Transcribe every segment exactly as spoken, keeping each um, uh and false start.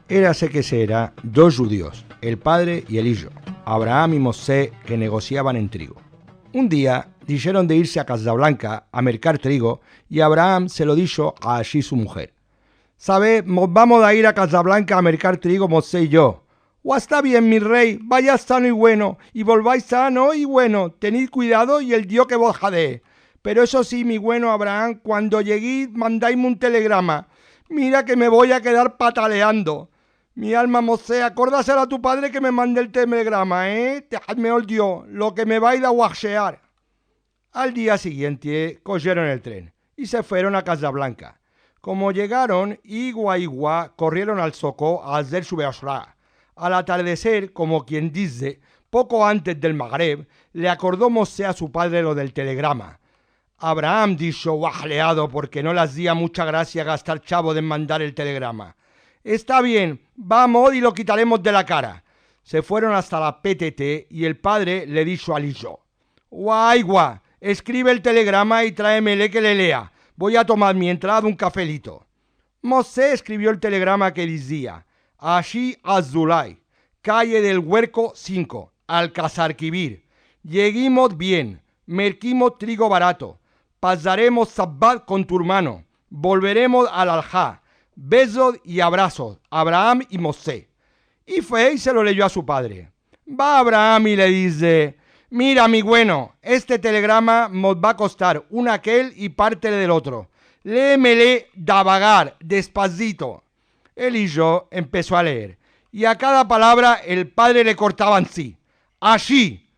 Erase ke se era dos djudios, el padre i el ijo, Abraham i Moshe, ke negosiavan en trigo. Un dia, disheron de irse a Kazablanka a merkar trigo, i Abraham se lo disho ashi su mujer: Save, mos vamos a ir a Kazablanka a merkar trigo, Moshe i yo. Wa, esta bien, mi rey, vayas sano i bueno, i volvais sano i bueno, tenid kuidado i el Dio ke vos jadee. Pero eso si, mi bueno Abraham, kuando yegueis, mandaime un telegrama. Mira ke me vo a kedar pataleando. Mi alma, Moshe, akordaselo a tu padre ke me mande el telegrama, e? Te hazme ol Dio, lo ke me vais a wajear. Al dia siguiente kojeron el tren i se fueron a Kazablanka. Komo yegaron, igua igua korrieron al soko a azer su beashra. Al atardeser, komo kien dize, poko antes del magreb, le akordo Moshe a su padre lo del telegrama. Abraham disho, wa jaleado, porke no le azia mucha grasia gastar chavos en mandar el telegrama. Esta bien, vamos i lo kitaremos de la kara. Se fueron asta la P T T i el padre le disho al ijo: Wa, igua, eskrive el telegrama i traemele ke le lea. Vo a tomar mientras un kafelito. Moshe eskrivio el telegrama ke dizia ashi: Azulay, kaye del Guerko sinko, Alkazarkibir. Yeguimos bien, merkimos trigo barato, pasaremos Sabbat kon tu ermano, volveremos al Alha. Bezos i abrasos, Abraham i Moshe. I fue i se lo leyo a su padre. Va Abraham i le dize: Mira, mi bueno, este telegrama mos va a kostar un akel i parte del otro. Leemele davagar, despazito. El ijo empeso a leer, i a kada palavra el padre le kortava ansi: Ashi.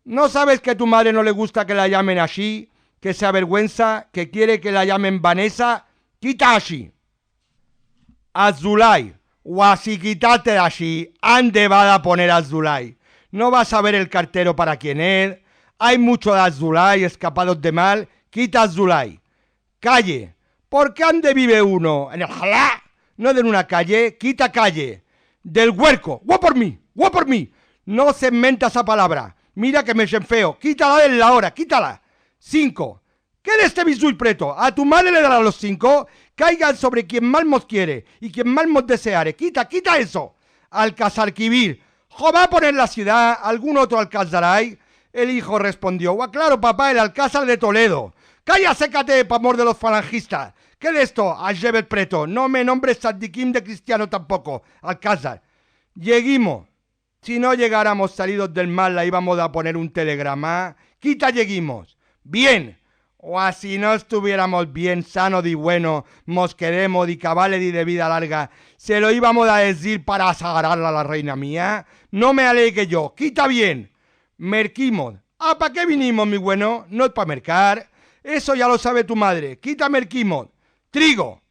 No saves ke tu madre no le gusta ke la yamen ashi, ke se averguensa, ke kiere ke la yamen Vanesa? Kita ashi. Azulay, wa si kitaste de ashi, ande vas a poner Azulay? No vas a ver el kartero para kien es? Ay mucho de Azulay eskapados de mal, kita Azulay. Kaye. Porke ande bive uno? En el Alha. No den una kaye, kita kaye. Del Guerko. Wa por mi, wa por mi. No se inventa esa palavra. Mira ke me jenfeo. Kitala de la ora, kitala. Sinko. Ke de este bizuy preto? A tu madre le daras los sinko? Kaigan sovre kien mas mos kiere i kien mas mos deseare. Kita, kita eso. Alkazarkibir. Jová poner la siudad, algun otro alkazar ay? El ijo respondio: Wa, klaro, papa, el Alkazar de Toledo. Kaya, sekate, pa mor de los falangistas. Ke de esto? Ayev el preto. No me nombres tzadikim de kristiano tampoko. Alkazar. Yeguimos. Si no yegaramos salidos del mar, la ivamos a poner un telegrama. Kita yeguimos. Bien. Wa si no estuvieramos bien, sanos i buenos, mos kedemos i kavaledi de vida larga, se lo ivamos a dizir para asagararla a la reina mia. No me alegue yo. Kita bien. Merkimos. A pa ke vinimos, mi bueno? No es pa merkar. Eso ya lo save tu madre. Kita merkimos. Trigo.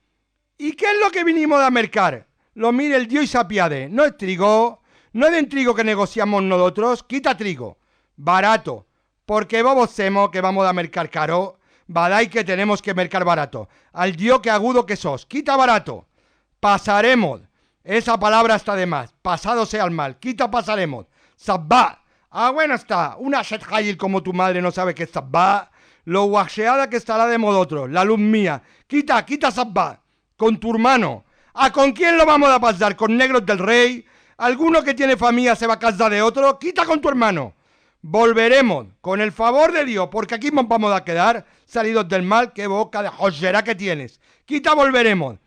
I ke es lo ke vinimos a merkar? Lo mire el Dio i se apiade. No es trigo? No es den trigo ke negosiamos nozotros? Kita trigo. Barato. Porke vos vosemos ke vamos a merkar karo? Vadai ke tenemos ke merkar barato. Al Dio, ke agudo ke sos. Kita barato. Pasaremos. Esa palavra esta de mas. Pasado sea el mal. Kita pasaremos. Sabbat. A, bueno esta. Una ashet hayil komo tu madre no save ke es Sabbat. Lo wajeada ke estara de mozotros, la luz mia. Kita, kita Sabbat. Kon tu ermano. A kon kien lo vamos a pasar? Kon negros del rey? Alguno ke tiene famiya se va a kazar de otro? Kita kon tu ermano. Volveremos, kon el favor de Dio, porke aki mos vamos a kedar, salidos del mar, ke boka de hoyera ke tienes. Kita volveremos.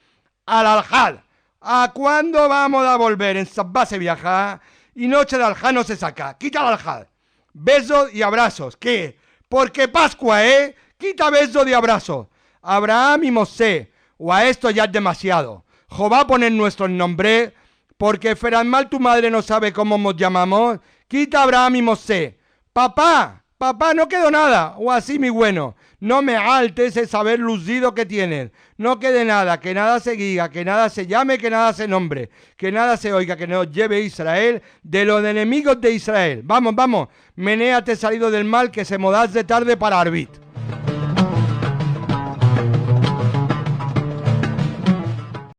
Al Alhad. A kuando vamos a volver? En Sabbat se viaja, i noche de Alhad no se saka. Kita el Alhad. Bezos i abrasos. Ke? Porke Paskua, e? Kita bezos i abrasos. Abraham i Moshe. Wa esto ya es demasiado. Jová poner nuestros nombres, porke ferat mal tu madre no save komo mos yamamos. Kita Abraham i Moshe. Papa, papa, no kedo nada. Wa si, mi bueno. No me haltes ese saver luzido ke tienes. No kede nada, ke nada se diga, ke nada se yame, ke nada se nombre, ke nada se oiga, ke no yeve Israel de los enemigos de Israel. Vamos, vamos, meneate salido del mar, ke se mos aze tarde para arbit.